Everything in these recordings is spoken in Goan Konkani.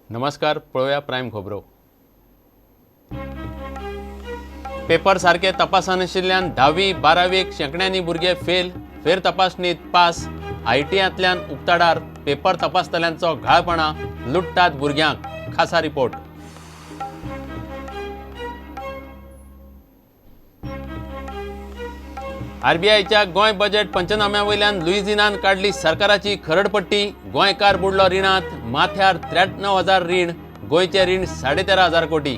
नमस्कार, पळोवया प्रायम खबरो. पेपर सारके तपासनाशिल्ल्यान 10वी 12वीक शेंकड्यांनी भुरगे फेल, फेर तपासणीत पास. आयटीआंतल्यान उक्ताडार पेपर तपासतल्यांचो घाळपणा, लुट्टात भुरग्यांक. खासा रिपोर्ट. आरबीआयच्या गोंय बजेट पंचनाम्या वयल्यान लुईझिनान काडली सरकाराची खरडपट्टी. गोंयकार बुडलो रिणांत, माथ्यार 93,000 रीण, गोंयचें रीण 13,500 कोटी.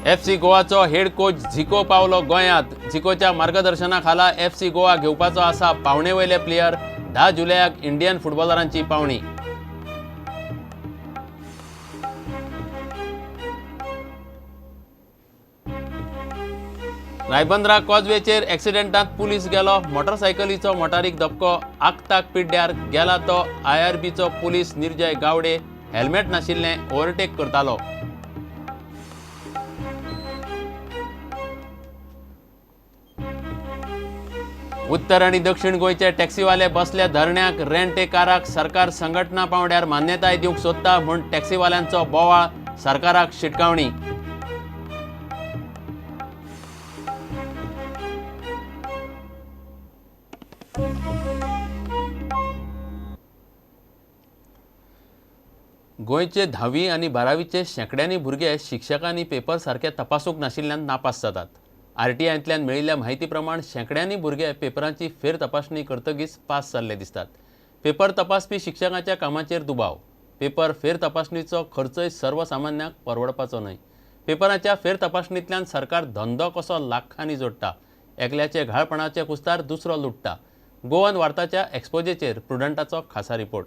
एफसी गोवाचो हेड कोच झिको पावलो गोंयांत. झिकोच्या मार्गदर्शना खाला एफसी गोवा घेवपाचो आसा पावणे वयले प्लेयर. 10 जुलयाक इंडियन फुटबॉलरांची पावणी. रायबंद्रा कॉजवेचेर एक्सिडेंटांत पुलीस गेलो. मोटरसायकलीचो मोटारीक धपको. आकताक पिड्ड्यार गेला तो आयआरबीचो पुलीस निर्जय गावडे. हेल्मेट नाशिल्लें, ओव्हरटेक करतालो. उत्तर आनी दक्षिण गोंयचे टॅक्सीवाले बसले धरण्याक. रेंट ए काराक सरकार संघटना पावंड्यार मान्यताय दिवंक सोदता म्हूण टॅक्सीवाल्यांचो बोवाळ, सरकाराक शिटकावणी. गोंयचे 10वी आनी 12वीचे शेंकड्यांनी भुरगे शिक्षकांनी पेपर सारके तपासूंक नाशिल्ल्यान नापास जातात. आरटीआयंतल्यान मेळिल्ल्या म्हायती प्रमाण शेंकड्यांनी भुरगे पेपरांची फेर तपासणी करतकीच पास जाल्ले दिसतात. पेपर तपासपी शिक्षकांच्या कामाचेर दुबाव. पेपर फेर तपासणीचो खर्चय सर्वसामान्यांक परवडपाचो न्हय. पेपरांच्या फेर तपासणींतल्यान सरकार धंदो कसो लाखांनी जोडटा. एकल्याचे घाळपणाचे कुस्तार दुसरो लुट्टा. गोवन वार्ताच्या एक्सपोजेचेर प्रुडंटाचो खासा रिपोर्ट.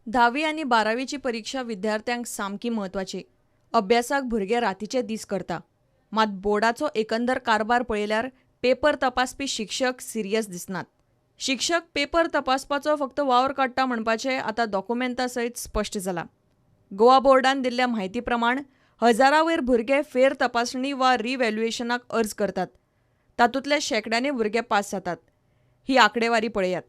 10वी आनी 12वीची परीक्षा विद्यार्थ्यांक सामकी म्हत्वाची. अभ्यासाक भुरगे रातीचे दीस करता. मात बोर्डाचो एकंदर कारभार पळयल्यार पेपर तपासपी शिक्षक सिरियस दिसनात. शिक्षक पेपर तपासपाचो फक्त वावर काडटा म्हणपाचें आतां डॉक्युमेंटा सयत स्पश्ट जालां. गोवा बोर्डान दिल्ल्या म्हायती प्रमाण हजारा वयर भुरगे फेर तपासणी वा रिव्हॅल्युएशनाक अर्ज करतात. तातूंतले शेंकड्यांनी भुरगे पास जातात. ही आंकडेवारी पळयात.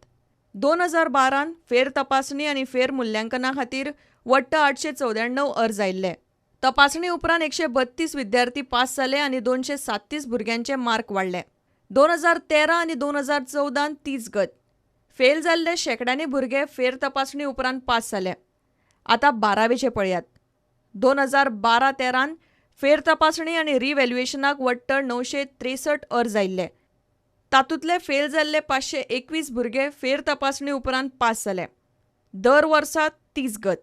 2012 फेर तपासणी आनी फेर मुल्यांकना खातीर वट्ट 894 अर्ज आयिल्ले. तपासणी उपरांत 132 विद्यार्थी पास जाले आनी 237 भुरग्यांचे मार्क वाडले. 2013 आनी 2014 तीच गत. फेल जाल्ले शेंकड्यांनी भुरगे फेर तपासणी उपरांत पास जाले. आतां 12वीचे पळयात. 2012-13 फेर तपासणी आनी रिव्हॅल्युएशनाक वट्ट 963 अर्ज आयिल्ले. तातूंतले फेल जाल्ले 521 भुरगे फेर तपासणी उपरांत पास जाले. दर वर्सा तीच गत.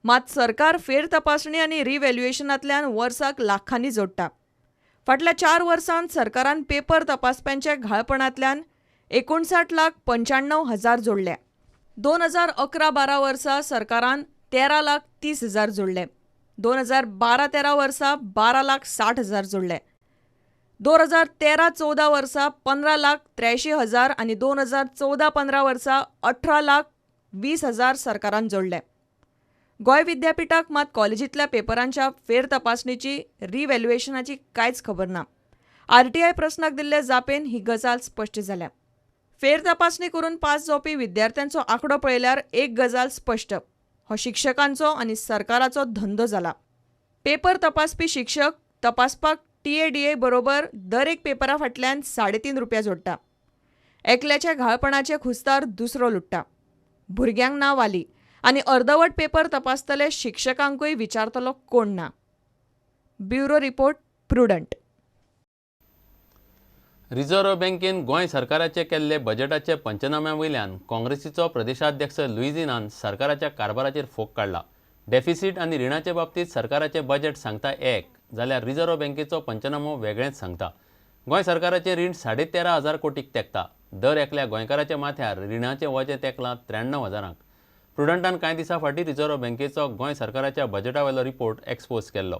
मात सरकार फेर तपासणी आनी रिव्हॅल्युएशनांतल्यान वर्साक लाखांनी जोडटा. फाटल्या 4 वर्सांत सरकारान पेपर तपासप्यांच्या घाळपणांतल्यान 59,95,000 जोडले. 2011-12 वर्सा सरकारान 13,30,000 जोडले. 2012-13 वर्सा 12,60,000 जोडले. 2013-14 वर्सा 15,83,000 आनी 2014-15 वर्सा 18,20,000 सरकारान जोडले. गोंय विद्यापीठाक मात कॉलेजींतल्या पेपरांच्या फेर तपासणीची रिव्हॅल्युएशनाची कांयच खबर ना. आरटीआय प्रस्नाक दिल्ले जापेन ही गजाल स्पश्ट जाल्या. फेर तपासणी करून पास जावपी विद्यार्थ्यांचो आंकडो पळयल्यार एक गजाल स्पश्ट, हो शिक्षकांचो आनी सरकाराचो धंदो जाला. पेपर तपासपी शिक्षक तपासपाक टीएडीए बरोबर दर एक पेपरा फाटल्यान 3.5 रुपया जोडटा. एकल्याच्या घाळपणाचे खुस्तार दुसरो लुट्टा. भुरग्यांक ना वाली आनी अर्दवट पेपर तपासतले शिक्षकांकूय विचारतलो कोण ना. Bureau report, Prudent. Reserve बँकेन गोंय सरकाराचे केल्ले बजेटाचे पंचनाम्या वयल्यान काँग्रेसीचो प्रदेशाध्यक्ष लुईझिनान सरकाराच्या कारभाराचेर फोग काडला. डेफिसीट आनी रिणाचे बाबतींत सरकाराचें बजेट सांगता एक, जाल्यार रिझर्व्ह बँकेचो पंचनामो वेगळेंच सांगता. गोंय सरकाराचें रीण 13,500 कोटीक तेंकता. दर एकल्या गोंयकाराच्या माथ्यार रिणाचें वजें तेंकलां 93,000. प्रुडंटान कांय दिसां फाटीं रिझर्व्ह बँकेचो गोंय सरकाराच्या बजेटा वयलो रिपोर्ट एक्सपोज केल्लो.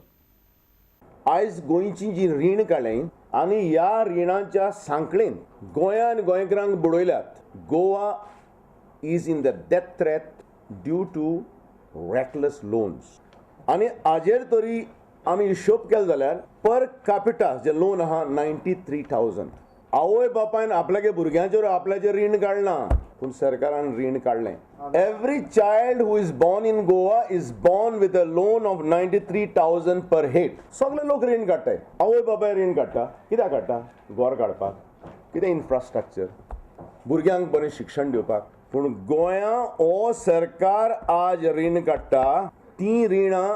आयज गोंयची जी रीण काडलें आनी ह्या रिणाच्या सांकळेन गोंयान गोंयकारांक बुडयल्यात. Goa is in the death threat due to reckless loans. आनी हाजेर तरी आमी हिशोब केलो जाल्यार पर कॅपिटा जे लोन आहा 93,000. आवय बापायन आपल्यागे भुरग्यांचेर आपल्याचेर रीण काडलां, पूण सरकारान रीण काडलें. Every child who is born in Goa is born with a loan of 93,000 per head. सगळे लोक रीण काडटाय, आवय बापाय रीण काडटा. कित्याक काडटा? गोर काडपाक, कितें इन्फ्रास्ट्रक्चर, भुरग्यांक बरें शिक्षण दिवपाक. पूण गोंया हो सरकार आज रीण काडटा, तीं रिणां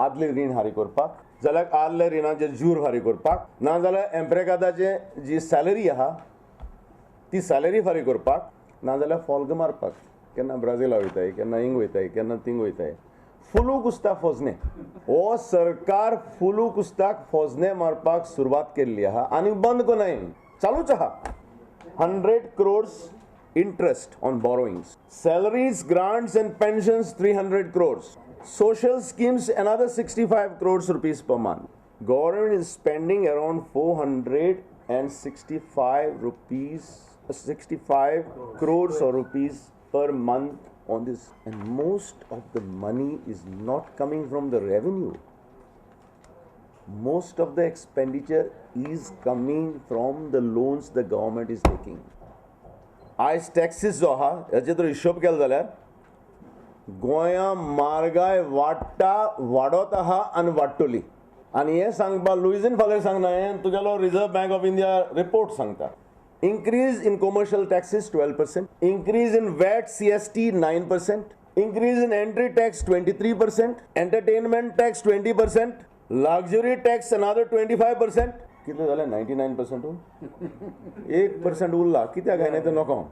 आदलीं रीण फारीक करपाक, जाल्यार आदल्या रिणाचेर जूर फारीक करपाक, नाजाल्यार एम्प्रेगादाचे जी सॅलरी आहा ती सॅलरी फारीक करपाक, नाजाल्यार फोल्ग मारपाक. केन्ना ब्राझिला वयताय, केन्ना हिंग वयताय, केन्ना थिंग वयताय. फुलू कुस्ताक फोजने हो सरकार फुलू कुस्ताक फोजने मारपाक सुरवात केल्ली आहा आनी बंद कोनाय, चालूच आहा. 100 crores interest on borrowings, salaries, grants and pensions 300 crores, social schemes another 65 crores rupees per month. Government is spending around 465 rupees, 65 crores or rupees per month on this, and most of the money is not coming from the revenue. Most of the expenditure is coming from the loans the government is taking. आयज टॅक्सीस जो आहा हेचेर जर हिशोब केलो जाल्यार गोंया म्हारगाय वाडटा, वाडत आहा आनी वाडटली. आनी हें सांगपा लुईझीन फालेर सांगना, हें तुगेलो Reserve Bank of India report सांगता. Increase in commercial taxes 12%, increase in VAT CST 9%, increase in entry tax 23%, entertainment tax 20%, luxury tax another 25%. कितले जाले? 99% 1% उरला. कित्याक काय नाही तें नको.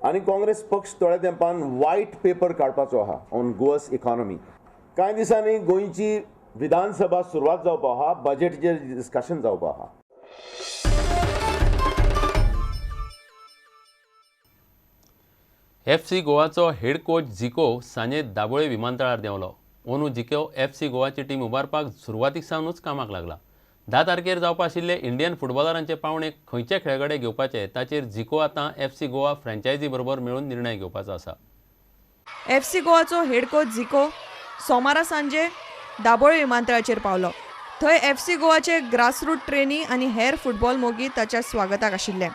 आनी काँग्रेस पक्ष थोड्या तेंपान वायट पेपर काडपाचो आहा ऑन गोवास इकॉनॉमी. कांय दिसांनी गोंयची विधानसभा सुरवात जावपा आहा, बजेटचेर डिस्कशन जावपा आहा. एफ सी गोवाचो हेड कोच झिको सांजे दाबोळे विमानतळार देंवलो. अंदू झिको एफ सी गोवाची टीम उबारपाक सुरवातीक सावनूच कामाक लागला. 10 तारखेर जावपा आशिल्ले इंडियन फुटबॉलरांचे पावणे खंयचे खेळगडे घेवपाचे ताचेर झिको आतां एफ सी गोवा फ्रँचायझी बरोबर मेळून निर्णय घेवपाचो आसा. एफ सी गोवाचो हेड कोच झिको सोमारा सांजे दाबोळे विमानतळाचेर पावलो. थंय एफ सी गोवाचे ग्रासरूट ट्रेनी आनी हेर फुटबॉल मोगी ताच्या स्वागताक आशिल्ले.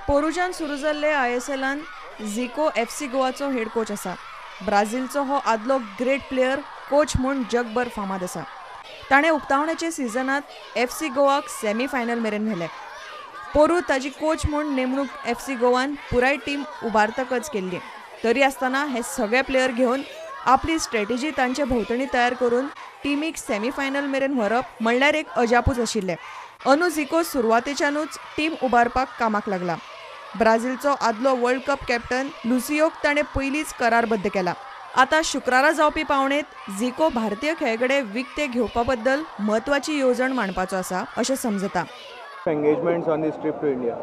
पोरुजान सुरू जाल्ले ISLान झिको एफ सी गोवाचो हेड कोच आसा. ब्राझीलचो हो आदलो ग्रेट प्लेयर कोच म्हूण जगभर फामाद आसा. ताणें उक्तावणाचे सिजनांत एफ सी गोवाक सेमी फायनल मेरेन व्हेले. पोरू ताजी कोच म्हूण नेमणूक एफ सी गोवान पुराय टीम उबारतकच केल्ली. तरी आसतना हे सगळे प्लेयर घेवन आपली स्ट्रॅटेजी तांचे भोंवतणी तयार करून टिमीक सेमी फायनल मेरेन व्हरप म्हणल्यार एक अजापूच आशिल्लें. अंदू झिको सुरवातेच्यानूच टीम उबारपाक कामाक लागला. ब्राझीलचो आदलो वर्ल्ड कप कॅप्टन लुसियोक ताणें पयलींच करारबद्ध केला. आतां शुक्रारा जावपी पावणेंत झिको भारतीय खेळगडे विकते घेवपा बद्दल म्हत्वाची येवजण मांडपाचो आसा अशें समजता. Engagements on this trip to India.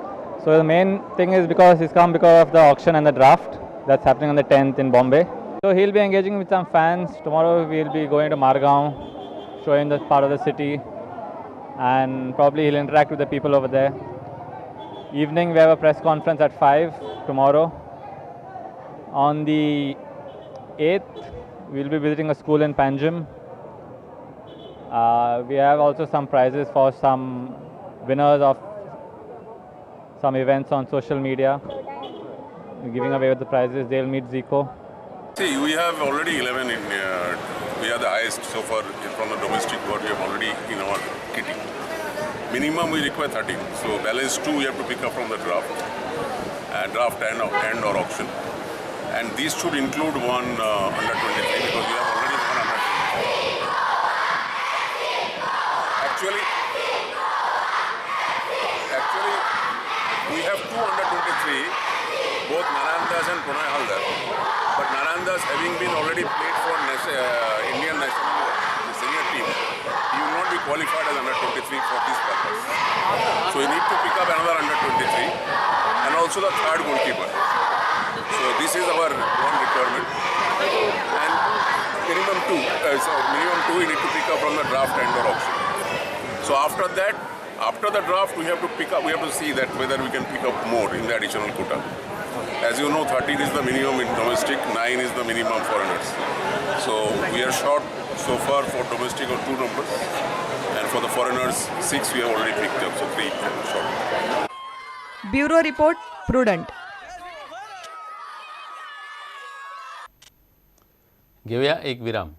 So the main thing is because he's come because of the auction and the draft that's happening on the 10th in Bombay. So he'll be engaging with some fans. Tomorrow we'll be going to Margao, showing the part of the city, and probably he'll interact with the people over there. Evening we have a press conference at 5 tomorrow. On the 8th we'll be visiting a school in Panjim. We have also some prizes for some winners of some events on social media. We're giving away the prizes. They'll meet Zico. See, we have already 11 in, we are the highest so far from the domestic what we have already in our kitty. Minimum we require 13, so balance 2 we have to pick up from the draft, and or auction. And these should include one under 23 because we have already one under 23. Actually, we have 2 under 23, both Narayan Das and Pranay Haldar. But Narayan Das having been already played for Indian national senior team, he will not be qualified as under 23 for this purpose. So we need to pick up another under 23 and also the third goalkeeper. So this is our one requirement. And minimum two we need to pick up from the draft and or auction. So after that, after the draft, we have to pick up, we have to see that whether we can pick up more in the additional quota. As you know, 13 is the minimum in domestic, 9 is the minimum foreigners. So we are short so far for domestic on 2 numbers, and for the foreigners 6 we have already picked up, so 3 short. Bureau report, Prudent. घेवया एक विराम.